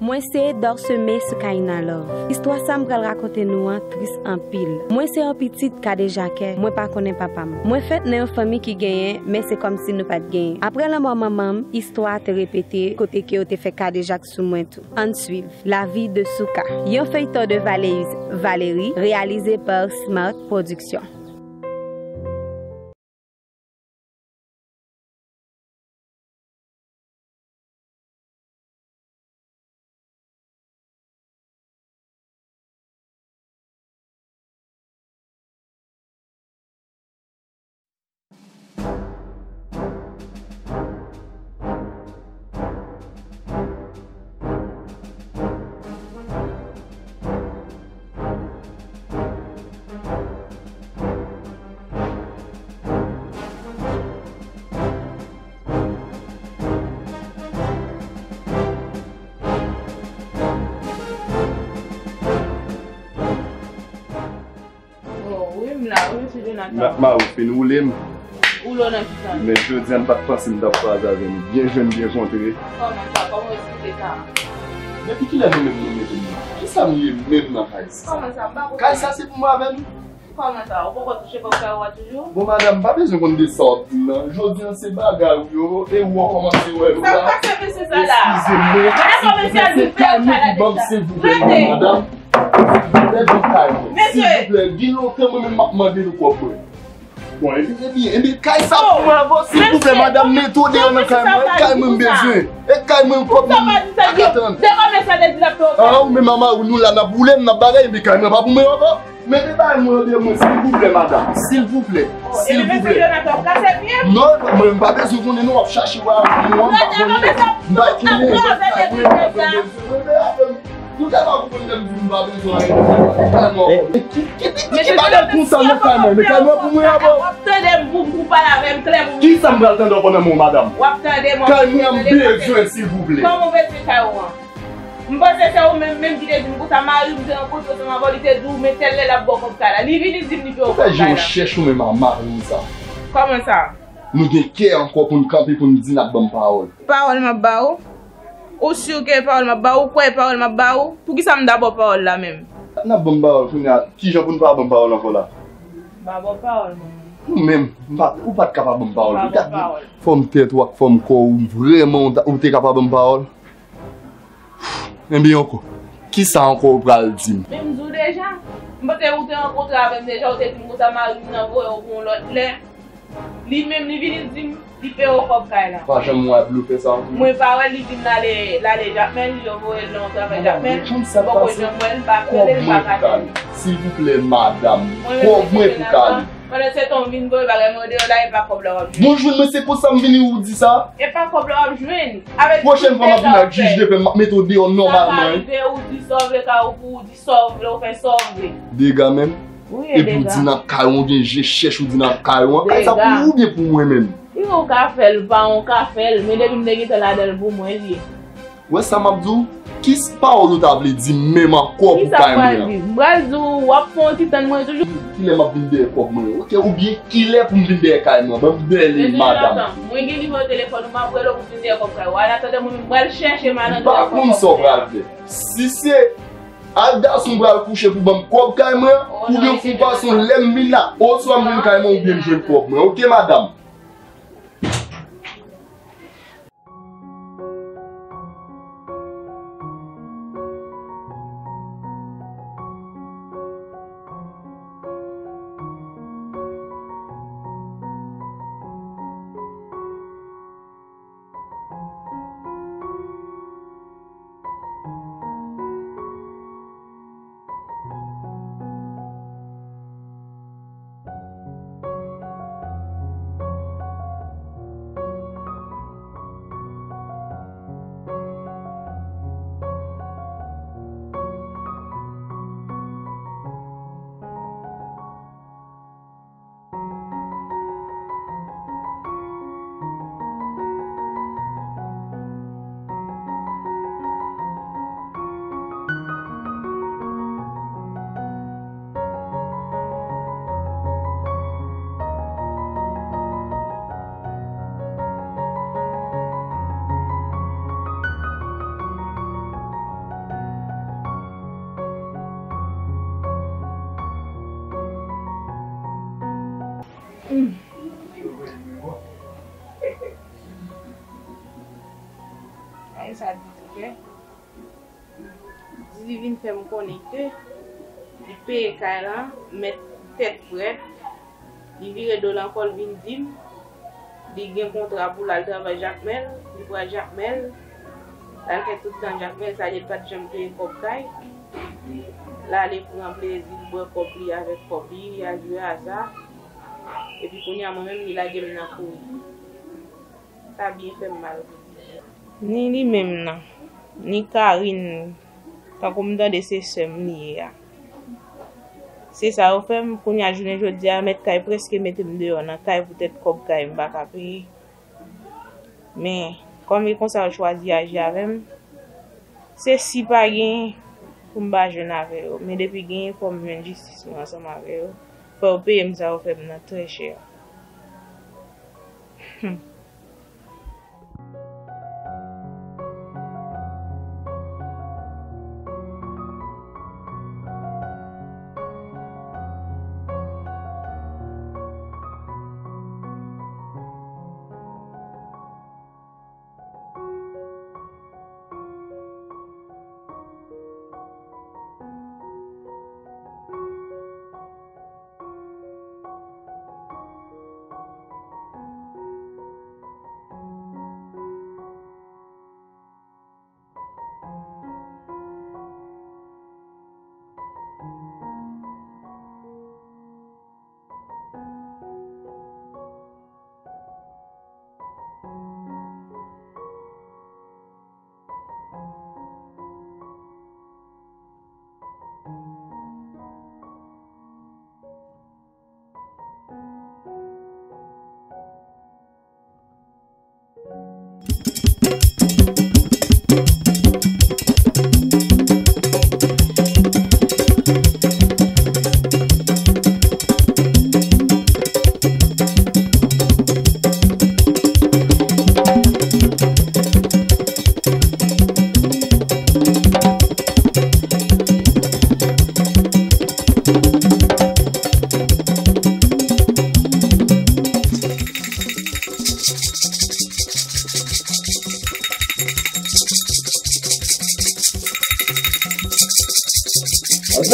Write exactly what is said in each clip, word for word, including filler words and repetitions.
Mwen se Dorseme Soukaina Love. Istwa sa m pral rakonte nou an tris anpil. Mwen se yon pitit kadejakè, mwen pa konnen papa m. Mwen fèt nan yon fanmi ki genyen, men se kòmsi nou pa t genyen. Apre lanmò manman m, istwa a te repete kote ke yo te fè kadejak sou mwen tou. Ann swiv. La vie de Souka. Yon feyton de Valéus Valéry, réalisé par Smart Production. Oh, wi, m la, wi, mesye Jonathan. M ap mare w fin woule m. Woule w nan ki sans? Men jodi a, m pa t panse m t ap kwaze avè nou. Byen jwenn, byen kontre. Kòman sa? Kòman w eksplike sa? Depi kilè nou menm nou mete m nan? Kisa m ye menm nan kay sa? Kòman sa? M pa konprann. Kay sa se pou mwen avè nou? Kòman sa? Ou poko touche kòb kay ou a toujou? Bon, madanm, m pa bezwen konn de sa w ap di m nan. Jodi a, se bagay ou yo, e ou an kòmanse wè yo la. Sa k pase mesye sa la? Eskize mwen, silvouplè, se kay mwen pou ban m, silvouplè, madanm. Silvouplè, ban m kay mwen. Silvouplè, gen lontan mwen menm m ap mande nou kòb mwen. Bon, epi, epi, epi, kay sa pou mwen ankò, silvouplè, madanm, mete w deyò nan kay mwen, kay mwen m bezwen. E kay mwen, kòb mwen, ak atann. Ah, ou menm a mari w, nou la, n ap woule m, n ap bagay, epi kay mwen pa pou mwen ankò. Mete bagay mwen deyò mwen, silvouplè, madanm. Silvouplè. Silvouplè. Non, mwen, m pa bezwen konnen non, w ap chache w a moun an, m pa konnen. M pa konnen. Mwen, m pa konnen. Nou tèlman konprann lè m di m pa bezwen anyen nan kay mwen. Ki, ki, ki, ki bagay konsa nan kay mwen? Men kay mwen pou mwen ankò. W ap tande m pou, pou pale avè m klè pou mwen. Kisa m pral tande ankò nan men w, madanm? W ap tande mwen. Kay mwen an m bezwen, silvouplè. Kòman w bezwen kay ou an? M panse se ou menm, menm ki te di m konsa, mari m te rankontre ansanm avè w, li te di w, men tèl lè l ap ba w kòb kay la. Li vini di m li peye w kòb kay la. Ou fè je w chèch ou menm a mari w sa. Kòman sa? Nou gen kè ankò pou n kanpe, pou n di n ap ban m pawòl. Pawòl m ap ba ou? Ou si ke pawòl m ap ba ou? Ou kwè e pawòl m ap ba ou? Poukisa m ta ba w pawòl la menm? N ap ban m pawòl kounye a. Kijan pou n pa ban m pawòl ankò la? M pa ba w pawòl, mwen. Ou menm, m pa, ou pa t ka pa ban m pawòl. M pa ba w pawòl. Fòm tèt ou ak fòm kò ou, vrèman, ou ta, ou te ka pa ban m pawòl? Ebyen ankò, kisa ankò ou pral di m? Men m di w deja. M panse ou te rankontre avè m deja, ou te di m konsa mari m nan voye w pou yon lòt lè. Li menm, li vini di m, li peye w kòb kay la. Pa janm wè blofè sa ankò. Mwen pa wè li di m l ale, l ale Jakmèl, yo voye l nan yon travay Jakmèl. M poko janm wè l, m pa rele l, m pa ka jwenn li. Silvouplè, madanm. Kòb mwen pou k ale. Pandan se tan w vin voye bagay mwen deyò la, e pa kòb la w ap jwenn. Bon, jwenn mwen, se konsa m vini ou di sa? E pa kòb la w ap jwenn. Pwochèn fwa m ap vin ak jij de pè, m ap mete w deyò nòmalman, wi. Sa pa rive, ou di sa w vle, ka ou pou ou di sa w vle, ou fè sa w vle. Dega menm. Wi, e dega. Epi ou di nan kay ou, gen je chèch ou di nan kay ou. An kay sa pou ou oubyen pou mwen menm? Wi, ou ka fè l, pa ou ka fè l, men depi m te gentan ladan l pou mwen li ye. Wè sa m ap di w? Ki s-, pawòl ou ta vle di m menm ankò pou kay mwen an? Kisa m pral di w? M pral di w, w ap fè yon ti tann mwen toujou. Kilè m ap vin dèyè kòb mwen? Oke, oubyen kilè pou m vin dèyè kay mwen? Ban m bèle, madanm. Mesye Jonathan, mwen gen nimewo telefòn ou, m ap rele w pou m vin dèyè kòb kay ou. An atandan, mwen menm, m pral chèche malandren. M pa konn sa w pral fè. Si se al gason m pral kouche pou ban m kòb kay mwen, oubyen pou fason lè m vin la, oswa m vin kay mwen, oubyen m jwenn kòb mwen. Oke, madanm? Ay, sa di tou fè. Di li vin fè m konnen ke li peye kay lan, mèt tèt frèt, li vire do l ankò, l vin di m li gen kontra pou l al travay Jakmèl, li pral Jakmèl, l al fè tout tan Jakmèl, sa li pa t janm peye kòb kay. L ale pran plezi, l bwè kòb li avèk kòb li, y al jwe aza. Epi kounye a mwen menm, li lage m nan kouri. Sa byen fè m mal. Ni li menm nan, ni Karine, tankou m tande se sè m li ye a. Se sa yo fè m, kounye a jounen jodi a, mèt kay prèske mete m deyò nan kay poutèt kòb kay m pa ka peye. Men, kòm e konsa yo chwazi aji avè m, se si pa genyen pou m pa jwenn avè yo. Men depi genyen, fò m jwenn jistis mwen ansanm avè yo. Fò yo peye m sa yo fè m nan trè chè. Hmm.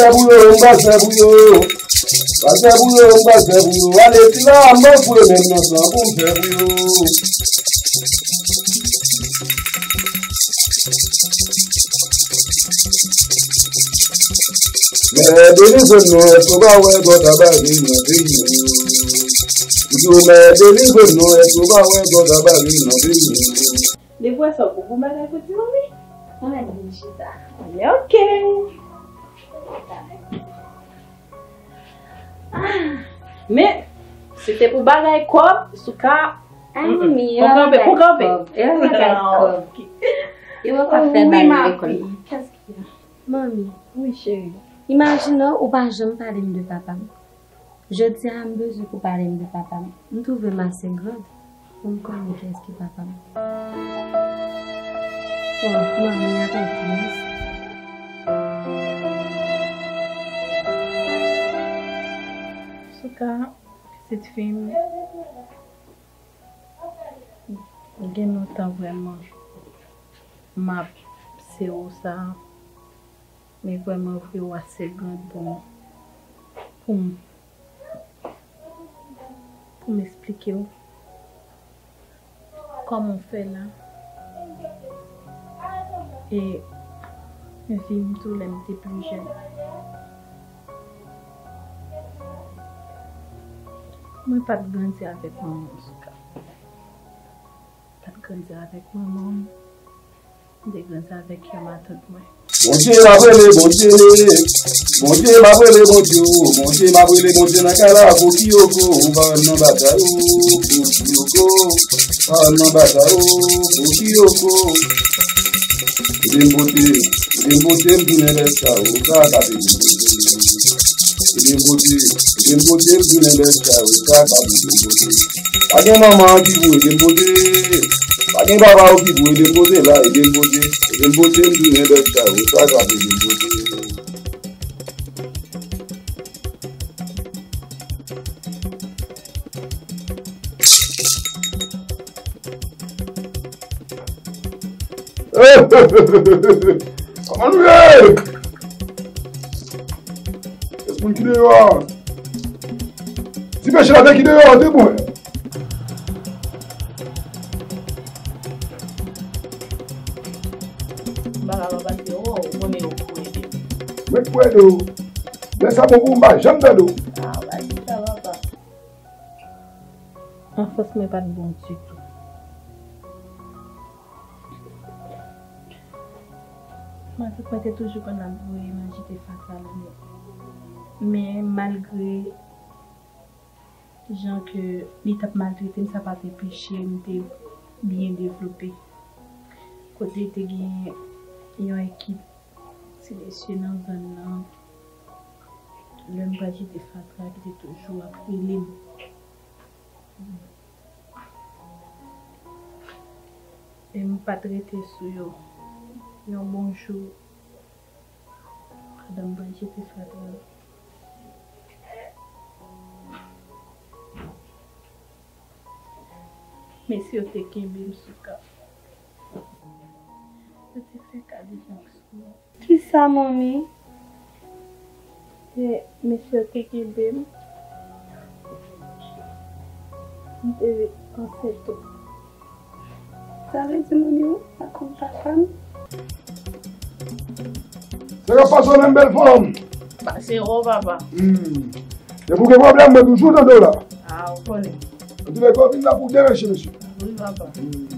Pase pou yo, m pase pou yo. Pase pou yo, m pase pou yo. Ale, ti la, m pase pou yo, menm nan san pou m fè pou yo. Mè delivre nou, èske w pa wè gòt ap ale nan peyi nou? Yo, mè delivre nou, èske w pa wè gòt ap ale nan peyi nou? Li vwè sa pou bon bagay pou di manmi. Ann al vin chita. Men oke. Ah, men, si te pou bagay kòb, Souka. Ay, mm, mm, manmi, pou kanpe, pou kanpe. E yon bagay kòb. E wè w ka fè bal lekòl. Manmi. Wi, cheri. Imajine w, ou pa janm pale m de papa m. Jodi a, m bezwen pou pale m de papa m. M twouve m ase grand pou m konnen kiyès ki papa m. Oh, manmi, atè pyès. Souka, pitit fi m, gen lontan vrèman m ap se ou sa. Men vrèman vre, ou ase grand pou m, pou m, pou m esplike w kòman w fè la. E vi m tou lè m te pli jèn. Mwen pa t grandi avèk manman m, Souka. Pa t grandi avèk manman m. M te grandi avèk yon matant mwen. Bondye m ap rele, Bondye. Bondye m ap rele, Bondye, o. Bondye m ap rele, Bondye nan kay la, Bokiyoko, ou pa wè m nan batay, o, Bokiyoko, pa wè m nan batay, o, Bokiyoko. Ede m pote, ede m pote m tounen lèskay, o, sa ka te vin pote. Ede m pote, ede m pote m tounen lèskay, o, sa ka te vin pote. Pa gen manman an ki pou ede m pote. Pa gen papa yo ki pou ede m pote la, ede m pote, ede m pote m tounen bèt sa yo, sa k ap ede m pote. Kòman nou ye? Kès moun ki deyò a? Ti peche la te ki deyò a, te bon. M pa ka pa pase, oh, ou konnen yo pou ede m. Mwen pou ede w. Lè sa bon pou ou, m pa janm tande w. Ah, w pa di sa, papa. Anfans mwen pa t bon ditou. Matant mwen te toujou konn ap voye m al jete fatra la, men, men malgre jan ke li t ap maltrete m, sa pa t anpeche m te byen devlope. Kote te gen yon ekip ti mesye nan zòn nan, lè m pral jete fatra, ki te toujou ap rele m. E m pa t rete sou yo. Yon bon jou, pandan m pral jete fatra, mesye yo te kenbe m sou ka. Yo te fè kadejak sou mwen. Kisa, manmi? E mesye yo te kenbe m. M te ansent tou. Sa vle di manmi w pa konn papa m? Sa k ap pase w menm, bèl fanm? Pase w, papa. Hmm. Depi w gen pwoblèm, mwen toujou tande w la. Ah, ou konnen. Antoulèka, w vin la pou de mesye, mesye. Wi, papa. Hmm.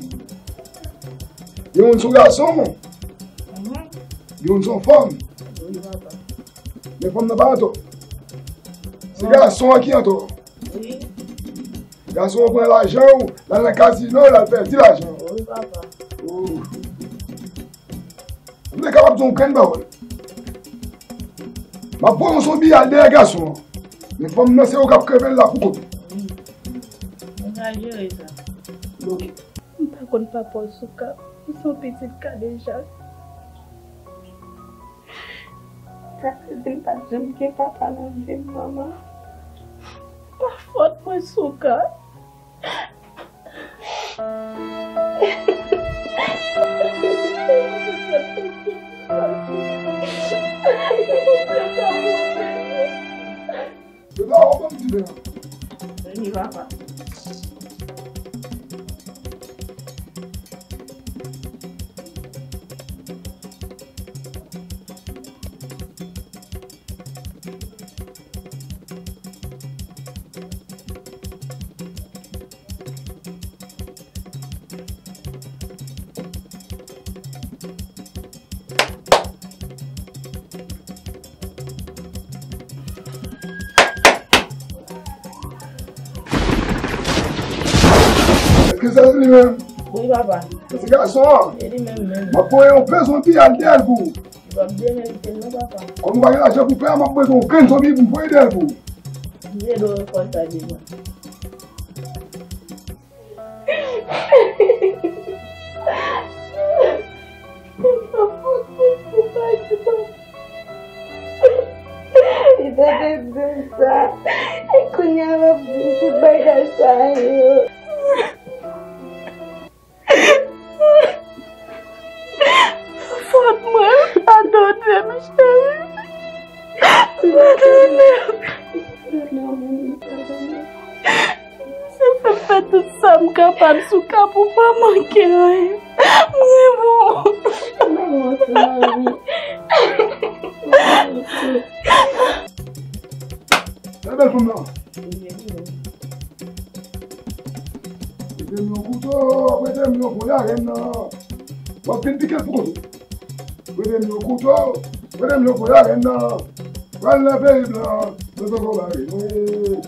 Gen youn se yon gason, mhm, gen youn se yon fanm. Wi, papa. Men fanm nan pa antò. Se, non, gason an ki antò. Wi. Gason an pran lajan w, l al nan kazino, l al pèdi lajan. Wi, papa. Oh. M te kapab di yon grenn pawòl. M ap voye yon zonbi al dèyè gason an. Men fanm nan se ou k ap kenbe l la pou kont ou. Mwen ka jere sa. Ok. M pa konn papa w Souka. Ou se yon pitit kadejak. Sa vle di m pa t janm gen papa nan vi m, manman. Pa fòt mwen Souka. Yo ta wè w ban m ti pen an. Vini, papa. Èske se li menm? Wi, papa. Se gason an? Se li menm, menm. M ap voye yon pè zonbi al dèyè l pou ou. Li p ap demerite l non, papa. Kòm ou pa gen lajan pou pè a, m ap bezwen yon grenn zonbi pou m voye dèyè l pou ou. M te dwe fè sa deja. Li te te di m sa. E kounye a l ap di m tout bagay sa yo. Fòt mwen, padone m, cheri. Padone m. Se fè m fè tout sa m kapab Souka pou pa manke anyen. Mwen bon. Mwen bon, se mari. Mwen bon. Sa bèl fanm nan. Prete m yon kouto, prete m yon poyarèn nan. W ap vin pike l pou kont ou. Prete m yon kouto, prete m yon poyarèn nan. Pral nan peyi blan, mwen poko bare mwen.